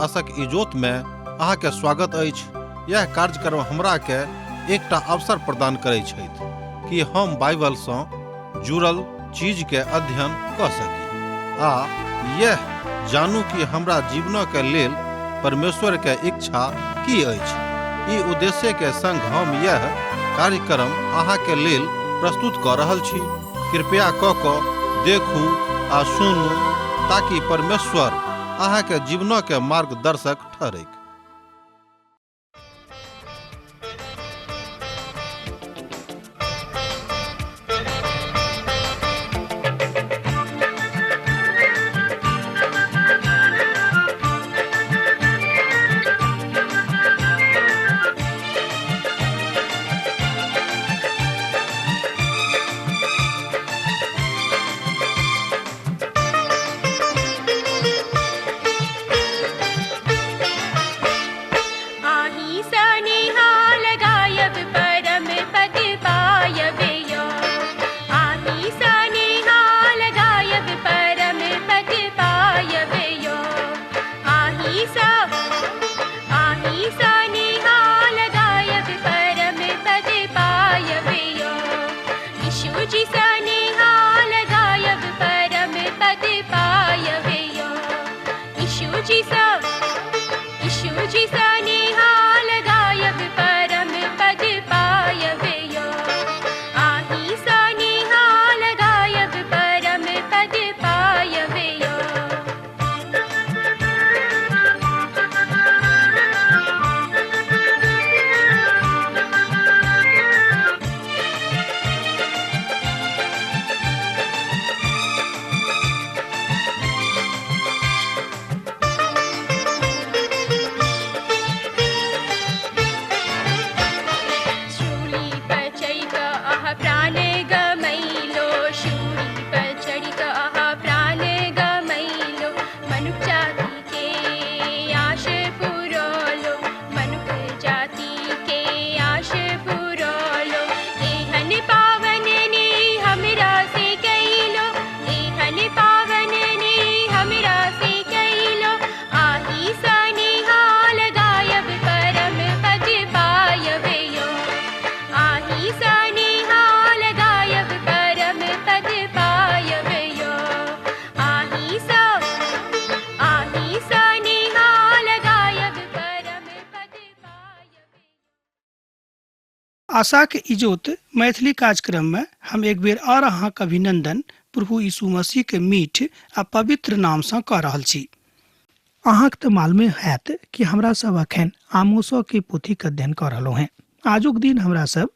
आशक इजोत में अहाँ के स्वागत अछि। यह कार्यक्रम हमरा के एकटा अवसर प्रदान करै छथि कि हम बाइबल सँ जुड़ल चीज के अध्ययन क सकी आ यह जानू कि हमरा जीवन के लेल परमेश्वर के इच्छा की अछि। ई उद्देश्य के संग हम यह कार्यक्रम अहाँ के लेल प्रस्तुत क रहल छी। कृपया क क देखू आ सुनू ताकि परमेश्वर अहाँ के जीवन के मार्गदर्शक ठहरैक। आही सनिहाल गायब परम पद पायब यो। आही सनिहाल गायब परम पद पायब यो। आही सा आही सनिहाल गायब परम पद पायब यो। यीशु जी सनिहाल गायब परम पद पायब यो। यीशु जी सा यीशु जी सनिहाल गायब परम पद पायब यो। आही सनिहाल गायब परम पद पायब यो। शूली पर चढ़ि कऽ अहाँ प्राण गमैलो। शूली पर चढ़ि कऽ अहाँ प्राण गमैलो। मनुख जाति के आश पुरौलो। मनुख जाति के आश पुरौलो। एहन पावन ने हमरा से कैलो। एहन पावन ने हमरा से कैलो। आही सनिहाल गायब परम पद पायब यो। आही सनिहाल गायब परम पद पायब यो। आही सा आही सनिहाल गायब परम पद पायब। आशाक इजोत मैथिली कार्यक्रम में हम एक बेर और अहाँक अभिनंदन प्रभु यीशु मसीह के मीठ आ पवित्र नाम सँ कऽ रहल छी। अहाँक तऽ मालूमे हैत कि हमरा सब अखन आमोसो के पोथी के अध्ययन कऽ रहलहुँ हेँ। आजुक दिन हमरा सब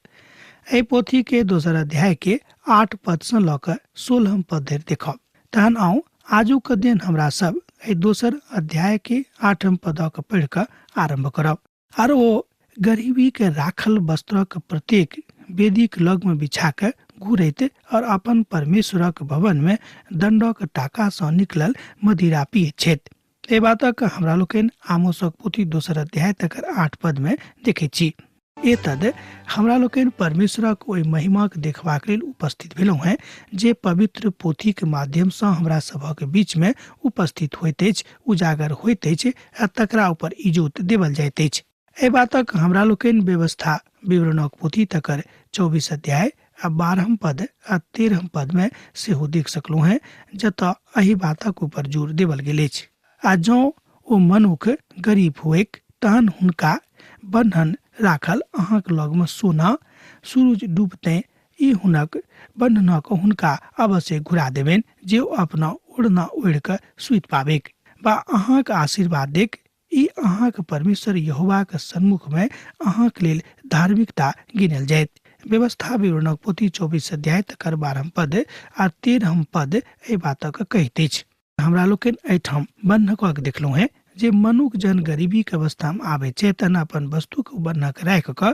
एहि पोथी के दोसर अध्याय के 8 पद सँ लऽ कऽ 16 पद धरि देखब। तहन आउ आजुक दिन हमरा सब एहि दोसर अध्याय के 8 पद के पढ़ि कऽ आरम्भ करब। आर ओ गरीबी के राखल वस्त्रक प्रत्येक वेदीक लग में बिछा के घुरैत और अपन परमेश्वरक भवन में दंडक टाका सँ निकलल मदिरा पियैत छथि। एहि बातक हमरा लोकनि आमोसक पोथी दोसर अध्याय तकर 8 पद में देखैत छी। एतद हमरा लोकनि परमेश्वरक ओहि महिमाक देखबाक लेल उपस्थित भेलहुँ हेँ जे पवित्र पोथीक माध्यम सँ हमरा सभक बीच में उपस्थित होइत अछि, उजागर होइत अछि आ तकरा ऊपर इजोत देवल जाइत अछि। एहि बातक हमरा लोकनि व्यवस्था विवरणक पोथी तकर 24 अध्याय आ 12 पद आ 13 पद में सेहो देख सकलहुँ हेँ, जतऽ एहि बातक ऊपर जोर देवल गेल अछि। आ जँ ओ मनुख गरीब होइक तहन हुनका बन्हन राखल अहाँक लगमे सोना सूरज डूबते ई हुनक बन्हनक हुनका अवश्य घुरा देबनि जे ओ अपना ओढ़ना ओढ़ि कऽ सुति पाबैक बा अहाँक आशीर्वाद देख। ई अहाँक परमेश्वर यहोवाक सन्मुख में अहाँक लेल धार्मिकता गिनल जायत। व्यवस्था विवरणक पोथी 24 अध्याय तकर 12 पद आ 13 पद एहि बातक कहैत अछि। हमरा लोकनि एहिठाम बन्हक देखलहुँ हेँ जे मनुख जहन गरीबीके अवस्थामे आबै छै तहन अपन वस्तुके बन्हक राखि कऽ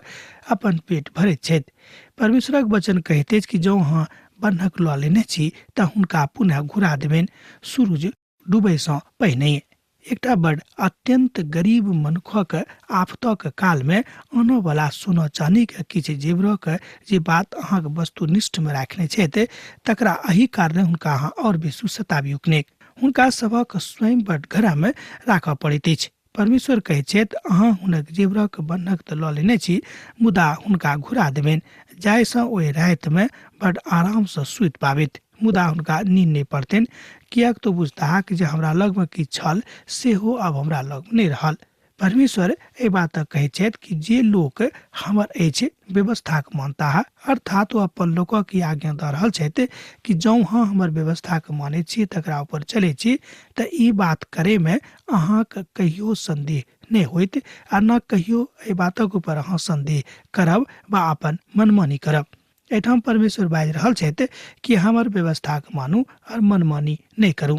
अपन पेट भरैत छथि। परमेश्वरक वचन कहैत अछि कि जँ अहाँ बन्हक लऽ लेने छी तऽ हुनका पुनः घुरा देबनि सूरज डूबैसँ पहिने। एकटा बड़ अत्यंत गरीब मनुखक आफतक कालमे आनऽवला सोना चानीके किछु जेवरक जे बात अहाँक वस्तुनिष्ठमे राखने छथि तकरा एहि कारणे हुनका अहाँ आओर बेसी सताबियोक नहि। हुनका सभक स्वयं बटघरामे राखऽ पड़ैत अछि। परमेश्वर कहै छथि, अहाँ हुनक जेवरक बन्हक तऽ लऽ लेने छी, मुदा हुनका घुरा देबनि, जाहिसँ ओहि रातिमे बड आरामसँ सुति पाबथि। मुदा हुनका नींद नहि पड़तनि, किएक तऽ बुझताह कि जे हमरा लगमे किछु छल सेहो आब हमरा लग नहि रहल। परमेश्वर एहि बातक कहैत छथि कि जे लोक हमर अछि व्यवस्थाक मानताह, अर्थात ओ अपन लोकक ई आज्ञा दऽ रहल छथि कि जँ अहाँ हमर व्यवस्थाके मानै छी, तकरा ऊपर चलै छी, तऽ ई बात करैमे अहाँके कहियो सन्देह नहि होइत आ न कहियो एहि बातक ऊपर अहाँ सन्देह करब वा अपन मनमानी करब। एहिठाम परमेश्वर बाजि रहल छथि कि हमर व्यवस्थाके मानू आओर मनमानी नहि करू।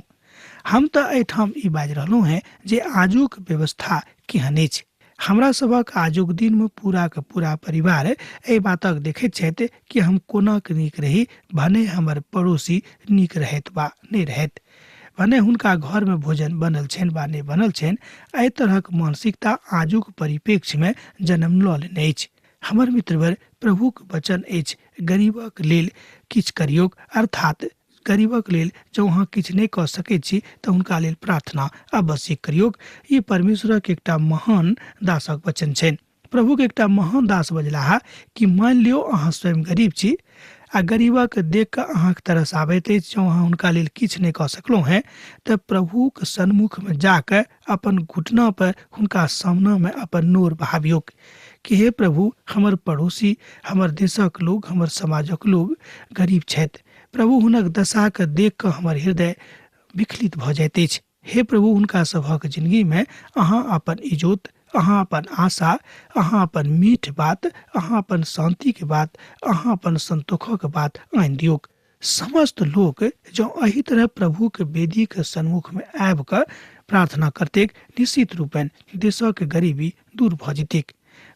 हम तऽ एहिठाम ई बाजि रहलहुँ हेँ जे आजुक व्यवस्था केहन अछि। हमरा सभक आजुक दिनमे पूराके पूरा परिवार एहि बातक देखैत छथि कि हम कोना नीक रही, भने हमर पड़ोसी नीक रहथि वा नहि रहथि, भने हुनका घरमे भोजन बनल छनि वा नहि बनल छनि। एहि तरहक मानसिकता आजुक परिप्रेक्ष्यमे जन्म लऽ लेने अछि। हमर मित्रवर, प्रभुक वचन अछि गरीबक लेल किछु करियौक, अर्थात गरीबक लेल जँ अहाँ किछु नहि कऽ सकैत छी तऽ हुनका लेल प्रार्थना अवश्य करियौक। ई परमेश्वरक एकटा महान दासक वचन छनि। प्रभुक एकटा महान दास बजलाह कि मानि लियौ अहाँ स्वयं गरीब छी आ गरीबक देख कऽ अहाँके तरस आबैत अछि, जँ अहाँ हुनका लेल किछु नहि कऽ सकलहुँ हेँ तऽ प्रभुक सन्मुखमे जाकऽ अपन घुटना पर हुनका सामनामे अपन नोर बहाबियौक कि हे प्रभु, हमर पड़ोसी, हमर देशक लोग, हमर समाजक लोग गरीब छथि। प्रभु, हुनक दशाके देख कऽ हमर हृदय विखलित भऽ जाइत अछि। हे प्रभु, हुनका सभक जिंदगीमे अहाँ अपन इजोत, अहाँ अपन आशा, अहाँ अपन मीठ बात, अहाँ अपन शान्तिके बात, अहाँ अपन संतोखक बात आनि दियौक। समस्त लोक जँ एहि तरह प्रभुके वेदीके सन्मुखमे आबि कऽ प्रार्थना करतैक, निश्चित रूपेण देशक गरीबी दूर भऽ जेतैक।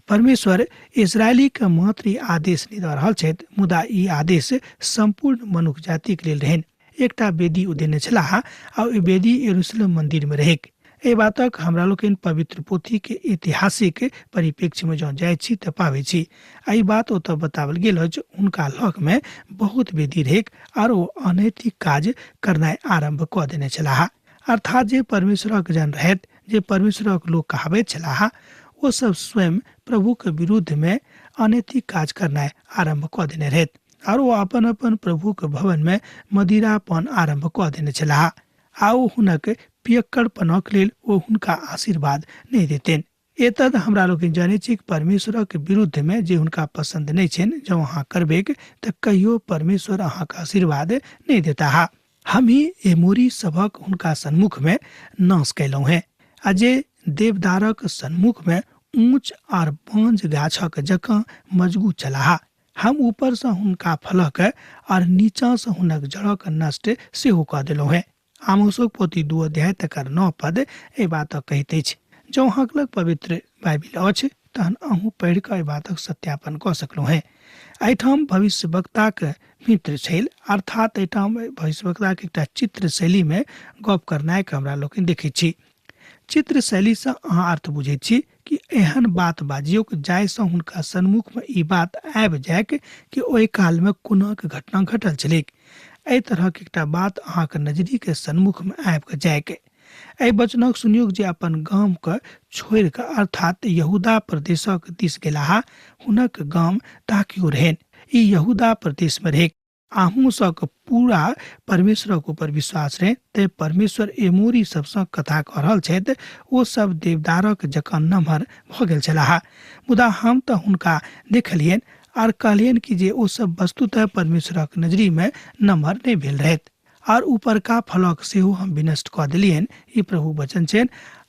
परमेश्वर इजरायलीके मात्र ई आदेश नहि दऽ रहल छथि, मुदा ई आदेश सम्पूर्ण मनुख जातिक लेल रहनि। एकटा वेदी ओ देने छलाह आ ओहि वेदी यरूशलेम मन्दिरमे रहैक। एहि बातक हमरा लोकनि पवित्र पोथीके ऐतिहासिक परिप्रेक्ष्यमे जँ जाइ छी तऽ पाबै छी। आ ई बात ओतऽ बताओल गेल अछि, हुनका लगमे बहुत वेदी रहैक आर ओ अनैतिक काज करनाइ आरम्भ कऽ देने छलाह। अर्थात जे परमेश्वरक जन रहथि, जे परमेश्वरक लोक कहाबैत छलाह, ओ सब स्वयं प्रभुके विरुद्धमे अनैतिक काज करनाइ आरम्भ कऽ देने रहथि आर ओ अपन अपन प्रभुके भवनमे मदिरापान आरम्भ कऽ देने छलाह आ ओ हुनक पियक्कड़पनक लेल ओ हुनका आशीर्वाद नहि देतनि। एतद हमरा लोकनि जानै छी कि परमेश्वरक विरुद्धमे जे हुनका पसन्द नहि छनि जँ अहाँ करबैक तऽ कहियो परमेश्वर अहाँके आशीर्वाद नहि देताह। हमही एमोरी सभक हुनका सन्मुखमे नाश कयलहुँ हेँ आ जे देवदारक सन्मुखमे ऊँच आर बाँझ गाछक जकाँ मजगूत छलाह। हम ऊपरसँ हुनका फलक आर नीचाँसँ हुनक जड़क नष्ट सेहो कऽ देलहुँ हेँ। आमोसक पोथी 2 अध्याय तकर 9 पद एहि बातक कहैत अछि। जँ अहाँक लग पवित्र बाइबिल अछि तहन अहूँ पढ़ि कऽ एहि बातक सत्यापन कऽ सकलहुँ हेँ। एहिठाम भविष्यवक्ताक मित्र छल, अर्थात एहिठाम भविष्यवक्ताक एकटा चित्र शैलीमे गप करनाइके हमरा लोकनि देखैत छी। चित्र शैलीसँ अहाँ अर्थ बुझैत छी कि एहन बात बाजियौक जाहिसँ हुनका सन्मुखमे ई बात आबि जाइक कि ओहि कालमे कोनाक घटना घटल छलैक। एहि तरहक एकटा बात अहाँके नजरिके सन्मुखमे आबि कऽ जाइक। एहि वचनक सुनियौक जे अपन गामके छोड़ि कऽ अर्थात यहूदा प्रदेशक दिस गेलाह, हुनक गाम ताकियो रहनि। ई यहूदा प्रदेशमे रहैक। अहूँ सबके पूरा परमेश्वरक ऊपर विश्वास रहे, तें परमेश्वर एमोरी सबसँ कथा कऽ रहल छथि। ओ सब देवदारक जकाँ नमहर भऽ गेल छलाह, मुदा हम तऽ हुनका देखलियनि आर कहलियनि कि जे ओ सब वस्तुतः परमेश्वरक नजरिमे नमहर नहि भेल रहथि। आर ऊपरका फलक सेहो हम विनष्ट कऽ देलियनि, ई प्रभु वचन छनि,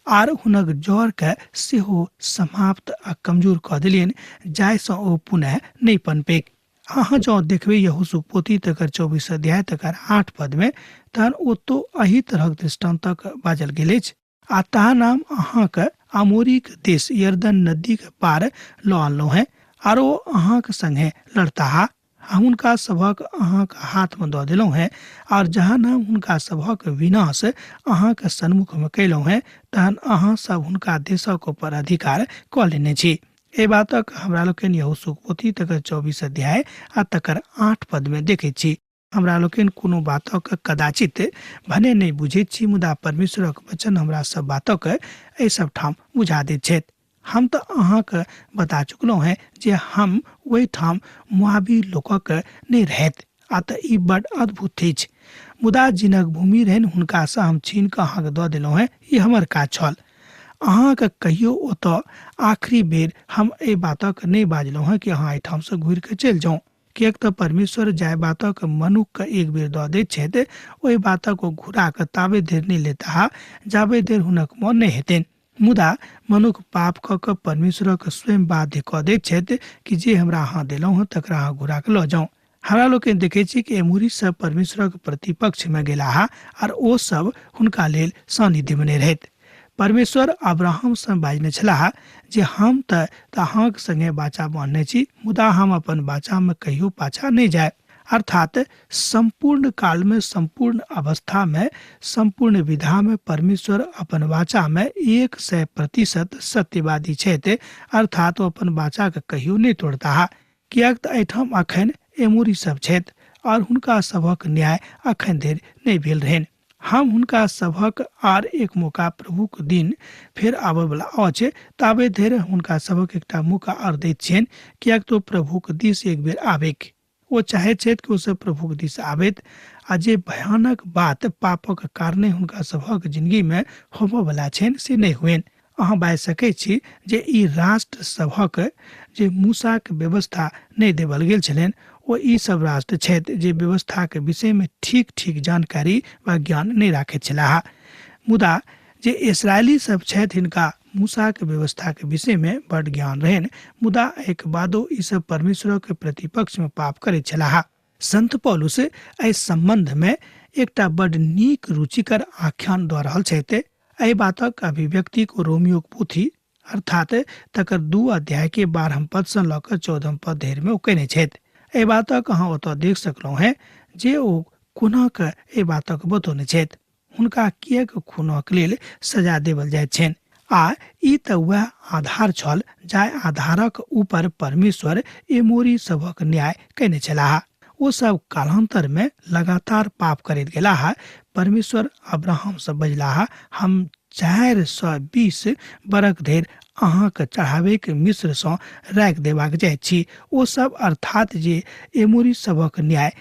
आर हुनक जड़के सेहो समाप्त आ कमजोर कऽ देलियनि, जाहिसँ ओ पुनः नहि पनपैक। अहाँ जँ देखबै यहोशूक पोथी तकर 24 अध्याय तकर 8 पदमे, तहन ओतौ एहि तरहक दृष्टान्तक बाजल गेल अछि। आ ता नाम अहाँके आमोरीक देश यरदन नदीक पार लऽ अनलहुँ हेँ, आर ओ अहाँक संगे लड़ताह। हम हुनका सभक अहाँक हाथमे दऽ देलहुँ हेँ, आर जहाँ हम हुनका सभक विनाश अहाँक सन्मुखमे कयलहुँ हेँ, तहन अहाँ सब हुनका देशक ऊपर अधिकार कऽ लेने छी। एहि बातक हमरा लोकनि यहोशूक पोथी तकर 24 अध्याय आ तकर 8 पदमे देखैत छी। हमरा लोकनि कोनो बातक कदाचित भने नहि बुझैत छी, मुदा परमेश्वरक वचन हमरा सब बातक एहि सब ठाम बुझा दैत छथि। हम तऽ अहाँके बता चुकलहुँ हेँ जे हम ओहिठाम मुआबी लोकक नहि रहैत, आ तऽ ई बड अद्भुत अछि। मुदा जिनक भूमि रहनि हुनकासँ हम छीन कऽ अहाँके दऽ देलहुँ हेँ, ई हमर काज छल। अहाँके कहियो ओतऽ आखिरी बेर हम एहि बातक नहि बाजलहुँ हेँ कि अहाँ एहिठामसँ घुरि कऽ चलि जाउ, किएक तऽ परमेश्वर जाहि बातक मनुखके एक बेर दऽ दैत छथि ओहि बातक ओ घुरा कऽ ताबे धरि नहि लेताह जाबे धरि हुनक मन नहि हेतनि। मुदा मनुख पाप कऽ कऽ परमेश्वरक स्वयं बाध्य कऽ दैत छथि कि जे हमरा अहाँ देलहुँ हँ तकरा अहाँ घुरा कऽ लऽ जाउ। हमरा लोकनि देखैत छी कि एमोरी सब परमेश्वरक प्रतिपक्षमे गेलाह आर ओ सब हुनका लेल सानिध्यमे नहि रहैत। परमेश्वर अब्राहमसँ बाजने छलाह जे हम तऽ अहाँक संगे बाचा बान्हने छी, मुदा हम अपन बाचामे कहियो पाछा नहि जायब। अर्थात सम्पूर्ण कालमे, सम्पूर्ण अवस्थामे, सम्पूर्ण विधामे परमेश्वर अपन वाचामे 100% सत्यवादी छथि, अर्थात ओ अपन वाचाके कहियो नहि तोड़ताह। किएक तऽ एहिठाम अखन एमोरी सब छथि और हुनका सभक न्याय अखन धरि नहि भेल रहनि। हम हुनका सभक आर एक मौका प्रभुक दिन फेर आबयवला अछि, ताबे धरि हुनका सभक एकटा मौका आर दैत छियनि, किएक तऽ ओ प्रभुक दिस एक बेर आबैक। ओ चाहैत छथि कि ओ सब प्रभुक दिस आबैत आ जे भयानक बात पापक कारणे हुनका सभक जिंदगी में होबयवला छनि से नहि होइन। अहाँ बाजि सकैत छी जे ई राष्ट्र सभक जे मूसाक व्यवस्था नहि देवल गेल छलनि, ओ ई सब राष्ट्र छथि जे व्यवस्थाक विषयमे ठीक ठीक जानकारी वा ज्ञान नहि राखैत छलाह। मुदा जे इसराइली सब छथि हिनका मूसाक व्यवस्थाक विषयमे बड ज्ञान रहनि, मुदा एहिके बादो ई सब परमेश्वरक प्रतिपक्षमे पाप करैत छलाह। संत पौलुस एहि सम्बन्धमे एकटा बड नीक रुचिकर आख्यान दऽ रहल छथि। एहि बातक अभिव्यक्तिक रोमियोक पोथी अर्थात तकर 2 अध्याय के 12 पद सँ लऽ कऽ 14 पद धरि मे ओ कयने छथि। एहि बातक अहाँ ओतऽ देख सकलहुँ हेँ जे ओ कोना कऽ एहि बातक बतौने छथि, हुनका किएक खूनक लेल सजा देवल जाइत छनि। आ ई तऽ वएह आधार छल जाहि आधारक ऊपर परमेश्वर एमोरी सभक न्याय कयने छलाह। ओ सब कालांतर में लगातार पाप करैत गेलाह। परमेश्वर अब्राहम सँ बजलाह, हम 420 बरख धरि अहाँक चढ़ाबैक मिस्र सँ राखि देबाक जाइत छी। ओ सब अर्थात जे एमोरी सभक न्याय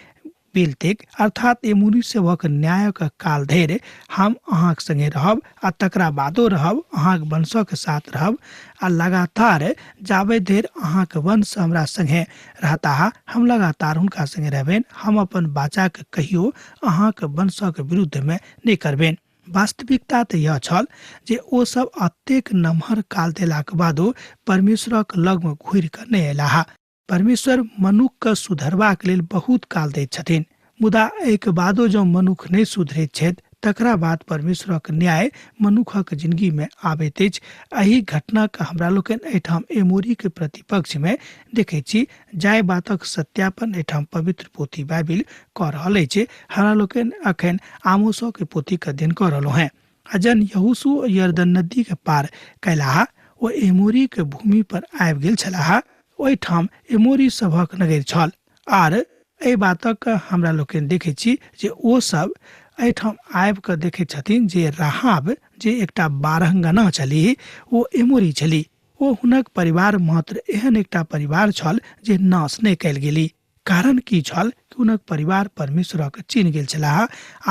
बेलतेक, अर्थात एमोरी सभक न्यायक काल धरि हम अहाँक संगे रहब आ तकरा बादो रहब, अहाँक वंशक साथ रहब आ लगातार जाबे धरि अहाँक वंश हमरा संगे रहताह हम लगातार हुनका संगे रहबनि। हम अपन बाचाके कहियो अहाँक वंशक विरुद्धमे नहि करबनि। वास्तविकता तऽ यह छल जे ओ सब अतेक नमहर काल देलाक बादो परमेश्वरक लगमे घुरि कऽ नहि अयलाह। परमेश्वर मनुखके सुधरबाक लेल बहुत काल दैत छथिन, मुदा एहिके बादो जँ मनुख नहि सुधरैत छथि तकरा बाद परमेश्वरक न्याय मनुखक जिंदगीमे आबैत अछि। एहि घटनाके हमरा लोकनि एहिठाम एमोरीके प्रतिपक्षमे देखैत छी, जाहि बातक सत्यापन एहिठाम पवित्र पोथी बाइबिल कऽ रहल अछि। हमरा लोकनि अखन आमोसोके पोथीके अध्ययन कऽ रहलहुँ हेँ। आ जन यहोशू यरदन नदीके पार कयलाह ओ एमोरीके भूमि पर आबि गेल छलाह। ओहिठाम एमोरी सभक नगरि छल। आर एहि बातक हमरा लोकनि देखै छी जे ओ सब एहिठाम आबि कऽ देखैत छथिन जे राहाब जे एकटा बारहंगना छलीह ओ एमोरी छलीह। ओ हुनक परिवार मात्र एहन एकटा परिवार छल जे नाश नहि कयल गेली। कारण की छल कि हुनक परिवार परमेश्वरक चिन्ह गेल छलाह,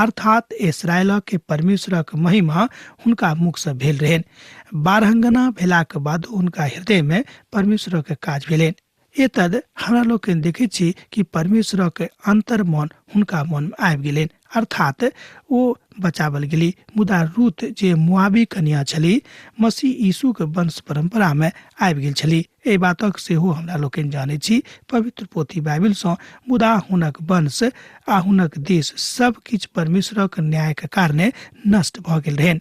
अर्थात इसराइलक परमेश्वरक महिमा हुनका मुखसँ भेल रहनि। बारहंगना भेलाक बादो हुनका हृदयमे परमेश्वरक काज भेलनि। एतद हमरा लोकनि देखैत छी कि परमेश्वरक अंतर मन हुनका मनमे आबि गेलनि, अर्थात ओ बचावल गेली। मुदा रूत जे मुआबी कन्या छली मसीह यीशुके वंश परंपरामे आबि गेल छली। एहि बातक सेहो हमरा लोकनि जानै छी पवित्र पोथी बाइबिलसँ। मुदा हुनक वंश आ हुनक देश सब किछु परमेश्वरक न्यायके कारणे नष्ट भऽ गेल रहनि।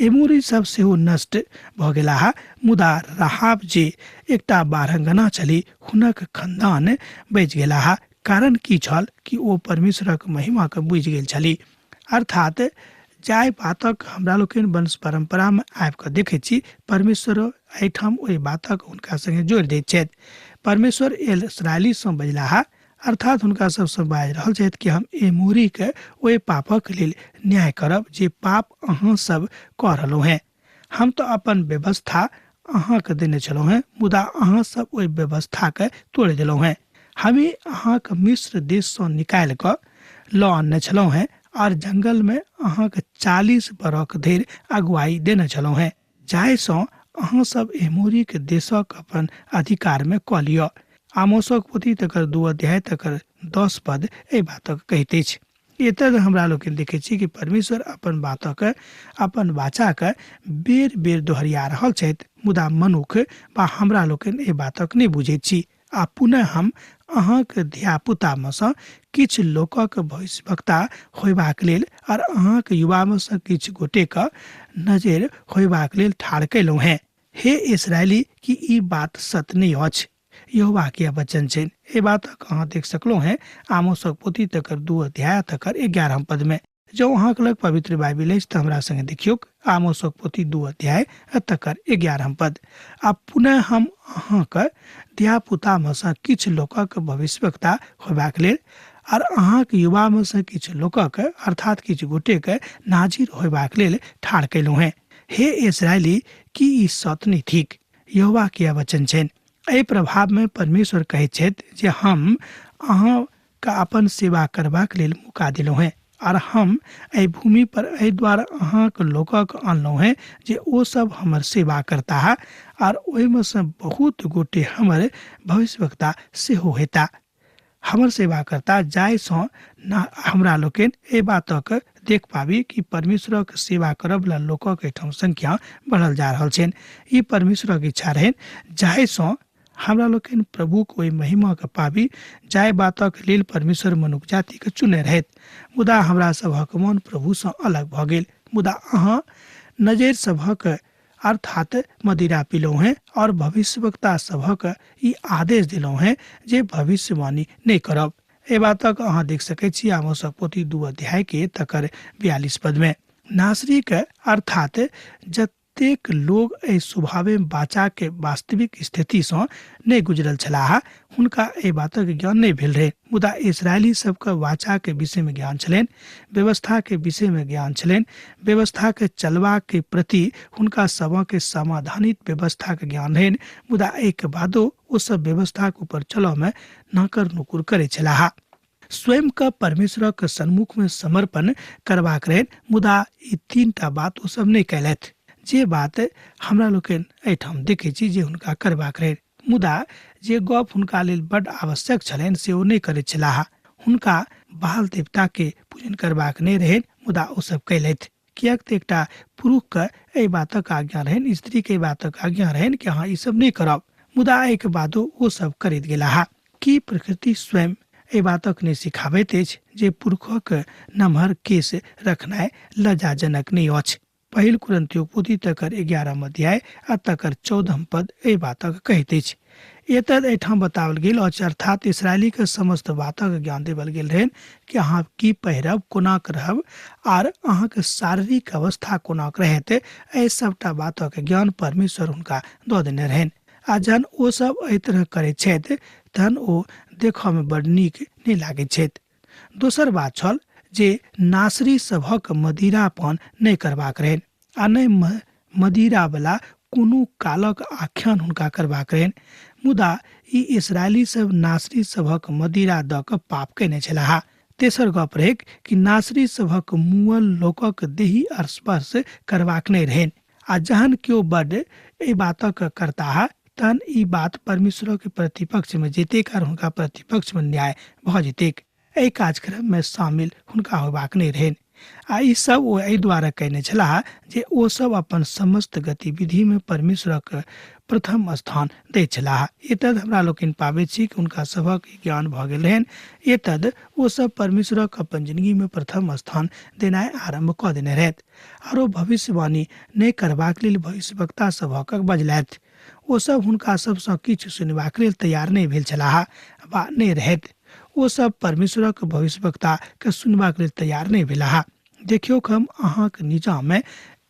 एमोरी सब सेहो नष्ट भऽ गेलाह। मुदा राहाब जे एकटा बारहंगना छली हुनक खानदान बचि गेलाह। कारण की छल कि ओ परमेश्वरक महिमाके बुझि गेल छली। अर्थात जाहि बातक हमरा लोकनि वंश परंपरामे आबि कऽ देखै छी परमेश्वर एहिठाम ओहि बातक हुनका संगे जोड़ि दैत छथि। परमेश्वर इसराइलीसँ बजलाह, अर्थात हुनका सबसँ बाजि रहल छथि कि हम एमोरीके ओहि पापक लेल न्याय करब जे पाप अहाँ सब कऽ रहलहुँ हेँ। हम तऽ अपन व्यवस्था अहाँके देने छलहुँ हेँ, मुदा अहाँ सब ओहि व्यवस्थाके तोड़ि देलहुँ हेँ। हमे अहाँके मिस्र देशसँ निकालि कऽ लऽ आनने छलहुँ हेँ आर जंगलमे अहाँके 40 बरख धरि अगुवाई देने छलहुँ हेँ, जाहिसँ अहाँ सब एमोरीके देशक अपन अधिकारमे कऽ लिअ। आमोसक पोथी तकर 2 अध्याय तकर 10 पद एहि बातक कहैत अछि। एतऽ हमरा लोकनि देखै छी कि परमेश्वर अपन बातक अपन वाचाके बेर बेर दोहरिया रहल छथि, मुदा मनुख वा हमरा लोकनि एहि बातक नहि बुझैत छी। आ पुनः हम अहाँक धियापुतामे सँ किछु लोकक भविष्यवक्ता होयबाक लेल आर अहाँक युवामे सँ किछु गोटेक नजरि होयबाक लेल ठाढ़ कयलहुँ हेँ। हे इस्राएली, की ई बात सत्य नहि अछि? यहोवा के वचन छनि। एहि बातक अहाँ देख सकलहुँ हेँ आमोसक पोथी तकर 2 अध्याय तकर 11 पद में। जँ अहाँके लग पवित्र बाइबिल अछि तऽ हमरा संगे देखियौक आमोसक पोथी 2 अध्याय तकर 11 पद। आ पुनः हम अहाँके धियापुतामे सँ किछु लोकक भविष्यवक्ता होयबाक लेल आर अहाँक युवामे सँ किछु लोकक अर्थात किछु गोटेके नाजिर होयबाक लेल ठाढ़ कयलहुँ हेँ। हे इस्राएली, की ई सत नहि थिक? यहोवा के वचन छनि। एहि प्रभावमे परमेश्वर कहैत छथि जे हम अहाँके अपन सेवा करबाक लेल मौका देलहुँ हेँ आर हम एहि भूमि पर एहि द्वारा अहाँक लोकक अनलहुँ हेँ जे ओ सब हमर सेवा करताह आर ओहिमे सँ बहुत गोटे हमर भविष्यवक्ता सेहो हेता, हमर सेवा करता, जाहिसँ न हमरा लोकनि एहि बातक देख पाबी कि परमेश्वरक सेवा करऽवला लोकक एहिठाम संख्या बढ़ल जा रहल छनि। ई परमेश्वरक इच्छा रहनि जाहिसँ हमरा लोकनि प्रभुक ओहि महिमाके पाबी जाहि बातक लेल परमेश्वर मनुख जातिके चुनने रहथि। मुदा हमरा सभक मन प्रभुसँ अलग भऽ गेल। मुदा अहाँ नजरि सभक अर्थात मदिरा पिलहुँ हेँ और भविष्यवक्ता सभक ई आदेश देलहुँ हेँ जे भविष्यवाणी नहि करब। एहि बातक अहाँ देख सकैत छी आमोसक पोथी 2 अध्याय के तकर 42 पद में। नासरी के अर्थात जतेक लोग एहि स्वभावे बाचा के वास्तविक स्थिति सँ नहि गुजरल छलाह हुनका एहि बातक ज्ञान नहि भेल रहे, मुदा इस्राएली सबके वाचा के विषय में ज्ञान छलनि, व्यवस्था के विषय में ज्ञान छलनि, व्यवस्था के चलबा के प्रति हुनका सबके समाधानित व्यवस्था के ज्ञान रहनि, मुदा एहिके बादो ओ सब व्यवस्था के ऊपर चलऽ में नाकर नुकुर करै छलाह। स्वयं के परमेश्वरक सन्मुख में समर्पण करबाक रहनि, मुदा ई 3टा बात ओ सब नहि कयलथि जे बात हमरा लोकनि एहिठाम देखै छी जे हुनका करबाक रहनि। मुदा जे गप हुनका लेल बड्ड आवश्यक छलनि से ओ नहि करैत छलाह। हुनका बाल देवता के पूजन करबाक नहि रहनि, मुदा ओ सब कयलथि, किएक तऽ एकटा पुरुषके एहि बातक आज्ञा रहनि, स्त्रीके एहि बातक आज्ञा रहनि कि अहाँ ई सब नहि करब, मुदा एहिके बादो ओ सब करैत गेलाह। की प्रकृति स्वयं एहि बातक नहि सिखाबैत अछि जे पुरुषक नमहर केश रखनाइ लज्जाजनक नहि अछि? पहिल कुरिन्थियोक पोथी तकर 11 अध्याय आ तकर 14 पद एहि बातक कहैत अछि। एतद एहिठाम बताओल गेल अछि, अर्थात इस्राएलीके समस्त बातक ज्ञान देवल गेल रहनि कि अहाँ की पहिरब, कोना रहब आर अहाँके शारीरिक अवस्था कोना रहत, एहि सबटा बातक ज्ञान परमेश्वर हुनका दऽ देने रहनि। आ जहन ओ सब एहि तरह करैत छथि तहन ओ देखऽमे बड़ नीक नहि लागैत छथि। दोसर बात छल जे नासरी सभक मदिरापान नहि करबाक रहनि आ नहि मदिरावला कोनो कालक आख्यान हुनका करबाक रहनि। मुदा ई इस्राएली सब नासरी सभक मदिरा दऽ कऽ पाप कयने छलाह। तेसर गप रहैक कि नासरी सभक मुअल लोकक देही स्पर्श करबाक नहि रहनि आ जहन केओ बड्ड एहि बातक करताह तहन ई बात परमेश्वरक प्रतिपक्षमे जेतैक आर हुनका प्रतिपक्षमे न्याय भऽ जेतैक। एहि कार्यक्रममे शामिल हुनका होयबाक नहि रहनि आ ई सब ओ एहि दुआरे कयने छलाह जे ओ सब अपन समस्त गतिविधिमे परमेश्वरक प्रथम स्थान दैत छलाह। एतद हमरा लोकनि पाबैत छी कि हुनका सभक ज्ञान भऽ गेल रहनि। एतद ओ सब परमेश्वरक अपन जिंदगीमे प्रथम स्थान देनाइ आरम्भ कऽ देने रहथि आरो भविष्यवाणी नहि करबाक लेल भविष्यवक्ता सभक बजलथि। ओ सब हुनका सबसँ किछु सुनबाक लेल तैयार नहि भेल छलाह वा नहि रहथि। ओ सब परमेश्वरक भविष्यवक्ता के सुनबाक लेल तैयार नहि भेलाह। देखियौक, हम अहाँक नीचाँमे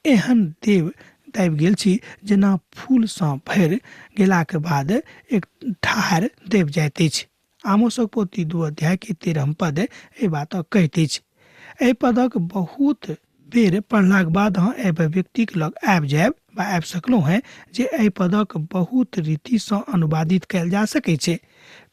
एहन देव दाबि गेल छी जेना फूलसँ भरि गेलाक बाद एक ठाढ़ देव जाइत अछि। आमोसक पोथी 2 अध्याय के 13 पद एहि बातक कहैत अछि। एहि पदक बहुत बेर पढ़लाक बाद अहाँ एहि अभिव्यक्तिक लग आबि जायब वा आबि सकलहुँ हेँ जे एहि पदक बहुत रीतिसँ अनुवादित कयल जा सकैत छै।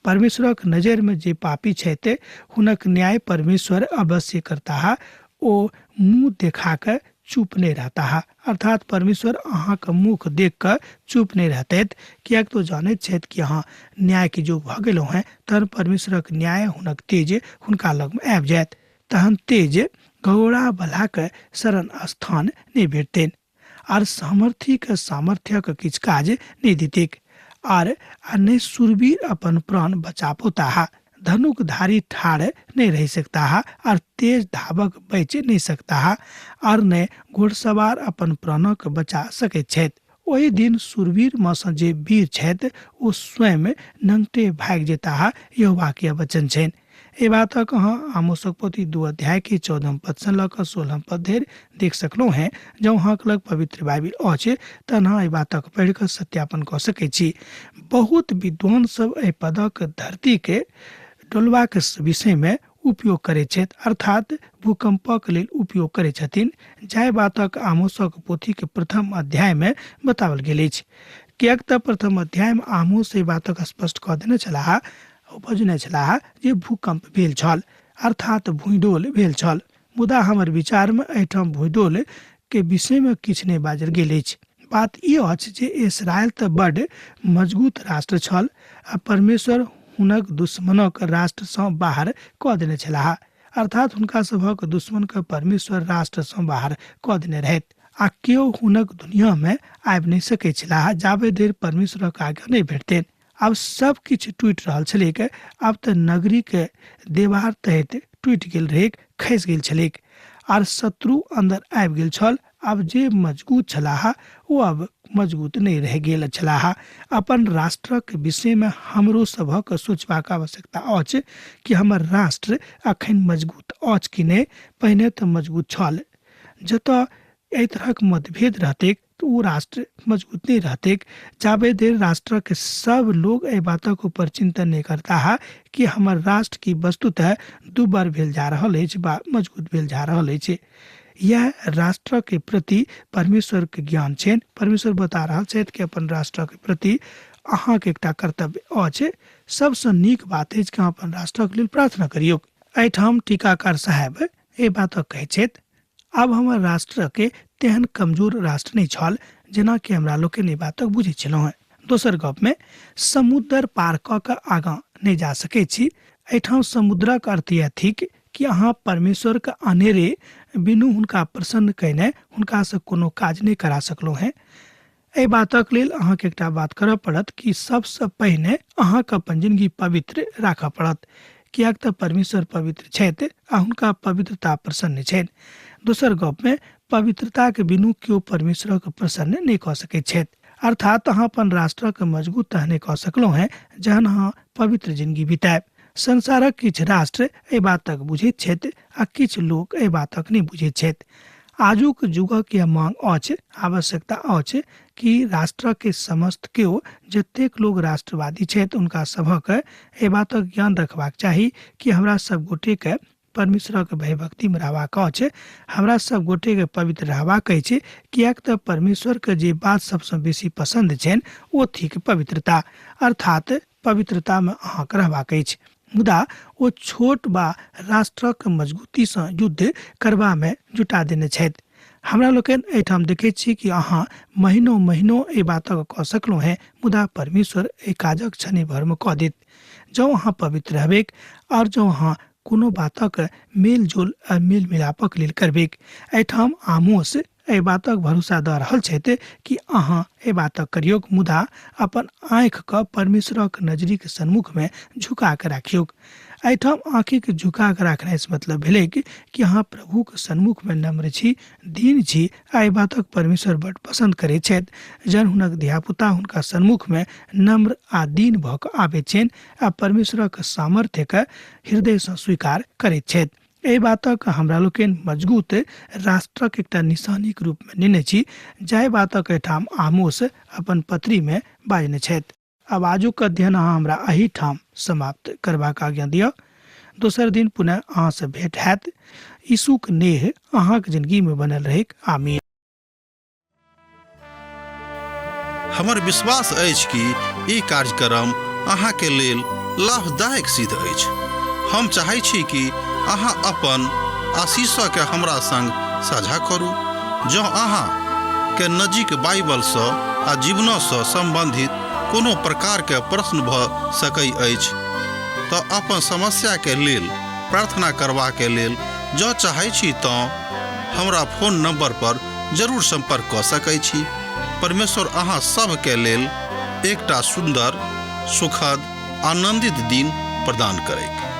परमेश्वरक नजरिमे जे पापी छथि हुनक न्याय परमेश्वर अवश्य करताह, ओ मुँह देखा कऽ चुप नहि रहताह। अर्थात परमेश्वर अहाँके मुख देख कऽ चुप नहि रहतथि, किएक तऽ ओ जानैत छथि कि अहाँ न्यायके योग्य भऽ गेलहुँ हेँ। तहन परमेश्वरक न्याय हुनक तेज हुनका लगमे आबि जायत। तहन तेज घोड़ा बलाके शरण स्थान नहि भेटतनि आर सामर्थ्यके सामर्थ्यक किछु काज नहि देतैक आर आ नहि सुरवीर अपन प्राण बचा पौताह। धनुकधारी ठाढ़ नहि रहि सकताह आर तेज धावक बचि नहि सकताह आर नहि घोड़सवार अपन प्राणक बचा सकैत छथि। ओहि दिन सुरवीर मे सँ जे वीर छथि ओ स्वयं नंगटे भागि जेताह, यहोवा के वचन छनि। एहि बातक अहाँ आमोसक पोथी 2 अध्याय के 14 पद सँ लऽ कऽ 16 पद धरि देख सकलहुँ हेँ। जँ अहाँक लग पवित्र बाइबिल अछि तहन अहाँ एहि बातक पढ़ि कऽ सत्यापन कऽ सकैत छी। बहुत विद्वान सब एहि पदक धरती के डोलबाक विषय मे उपयोग करैत छथि, अर्थात भूकंपक लेल उपयोग करैत छथिन, जाहि बातक आमोसक पोथीक प्रथम अध्याय मे बताओल गेल अछि। किएक तऽ प्रथम अध्याय मे आमोस एहि बातक स्पष्ट कऽ देने छलाह, ओ बजने छलाह जे भूकंप भेल छल, अर्थात भूइडोल भेल छल। मुदा हमर विचार मे एहिठाम भूइडोल के विषय मे किछु नहि बाजल गेल अछि। बात ई अछि जे इसराइल तऽ बड्ड मजगूत राष्ट्र छल आ परमेश्वर हुनक दुश्मनक राष्ट्र सँ बाहर कऽ देने छलाह, अर्थात हुनका सभक दुश्मन के परमेश्वर राष्ट्र सँ बाहर कऽ देने रहथि आ केओ हुनक दुनिया मे आबि नहि सकैत छलाह जाबे धरि परमेश्वरक आज्ञा नहि भेटतनि। आब सब किछु टूटि रहल छलैक। आब तऽ नगरीके देवार तहत टूटि गेल रहैक, खसि गेल छलैक आर शत्रु अन्दर आबि गेल छल। आब जे मजगूत छलाह ओ आब मजगूत नहि रहि गेल छलाह। अपन राष्ट्रक विषयमे हमरो सभक सोचबाक आवश्यकता अछि कि हमर राष्ट्र अखन मजगूत अछि कि नहि। पहिने तऽ मजगूत छल। जतऽ एहि तरहक मतभेद रहतैक तऽ ओ राष्ट्र मजबूत नहि रहतैक। जाबे देर राष्ट्रक सब लोग एहि बातक ऊपर चिंतन नहि करताह कि हमर राष्ट्र की वस्तुतः दुबर भेल जा रहल अछि बा मजबूत भेल जा रहल अछि। यह राष्ट्र के प्रति परमेश्वर के ज्ञान छनि। परमेश्वर बता रहल छथि कि अपन राष्ट्र के प्रति अहाँके एकटा कर्तव्य अछि। सबसँ नीक बात अछि कि अहाँ अपन राष्ट्रक लेल प्रार्थना करियौ। एहिठाम टीकाकार साहेब एहि बातक कहै छथि, आब हमर राष्ट्रके तेहन कमजोर राष्ट्र नहि छल जेना कि हमरा लोकनि एहि बातक बुझैत छलहुँ हेँ। दोसर गपमे समुद्र पार कऽ कऽ आगाँ नहि जा सकैत छी। एहिठाम समुद्रक अर्थ यैह थिक कि अहाँ परमेश्वरके अनेरे बिनु हुनका प्रसन्न कयने हुनकासँ कोनो काज नहि करा सकलहुँ हेँ। एहि बातक लेल अहाँके एकटा बात करऽ पड़त कि सबसँ पहिने अहाँके अपन जिंदगी पवित्र राखऽ पड़त, किएक तऽ परमेश्वर पवित्र छथि आ हुनका पवित्रता प्रसन्न छनि। दोसर गपमे पवित्रताके बिनु केओ परमेश्वरक प्रसन्न नहि कऽ सकैत छथि। अर्थात अहाँ अपन राष्ट्रक मजबूत तहने कऽ सकलहुँ हेँ जहन अहाँ पवित्र जिंदगी बितायब। संसारक किछु राष्ट्र एहि बातक बुझैत छथि आ किछु लोक एहि बातक नहि बुझैत छथि। आजुक युगक यह मांग अछि, आवश्यकता अछि कि राष्ट्र के समस्त केओ जतेक लोग राष्ट्रवादी छथि हुनका सभक एहि बातक ज्ञान रखबाक चाही कि हमरा सब गोटे के परमेश्वरक भयभक्ति में रहबाक अछि, हमरा सब गोटे के पवित्र रहबाक अछि, किएक तऽ परमेश्वर के जे बात सबसँ बेसी पसंद छनि ओ थिक पवित्रता, अर्थात पवित्रता में अहाँके रहबाक अछि। मुदा ओ छोट बा राष्ट्रक मजबूतीसँ युद्ध करबामे जुटा देने छथि। हमरा लोकनि एहिठाम देखैत छी कि अहाँ महीनो महीनो एहि बातक कऽ सकलहुँ हेँ, मुदा परमेश्वर एहि काजक क्षणे भरिमे कऽ देत। जँ अहाँ पवित्र रहबैक आओर जँ अहाँ कोनो बातक मेलजोल आ मेल मिलापक लेल करबैक। एहिठाम आमोस एहि बातक भरोसा दऽ रहल छथि कि अहाँ एहि बातक करियौक, मुदा अपन आँखिके परमेश्वरक नजरिक सन्मुखमे झुका कऽ राखियौक। एहिठाम आँखिक झुका कऽ राखनाइसँ मतलब भेलैक कि अहाँ प्रभुक सन्मुखमे नम्र छी, दीन छी आ एहि बातक परमेश्वर बड पसन्द करैत छथि जहन हुनक धियापुता हुनका सन्मुखमे नम्र आ दीन भऽ कऽ आबैत छनि आ परमेश्वरक सामर्थ्यके हृदयसँ स्वीकार करैत छथि। एहि बातक हमरा लोकनि मजगूत राष्ट्रक एकटा निशानीक रूपमे नेने छी, जाहि बातक एहिठाम आमोस अपन पत्रीमे बाजने छथि। आब आजुक अध्ययन अहाँ हमरा एहिठाम समाप्त करबाक आज्ञा दिअ। दोसर दिन पुनः अहाँसँ भेंट हैत। यीशुक नेह अहाँक जिंदगीमे बनल रहैक। आमीन। हमर विश्वास अछि कि ई कार्यक्रम अहाँके लेल लाभदायक सिद्ध अछि। हम चाहै छी कि अहाँ अपन आशीषके हमरा संग साझा करू। जँ अहाँ के नजीक बाइबलसँ आ जीवनसँ सम्बन्धित कोनो प्रकारके प्रश्न भऽ सकै अछि तऽ अपन समस्याके लेल प्रार्थना करबाके लेल जँ चाहै छी तँ हमरा फोन नंबर पर जरूर संपर्क कऽ सकै छी। परमेश्वर अहाँ सभके लेल एकटा सुन्दर, सुखद, आनंदित दिन प्रदान करैक।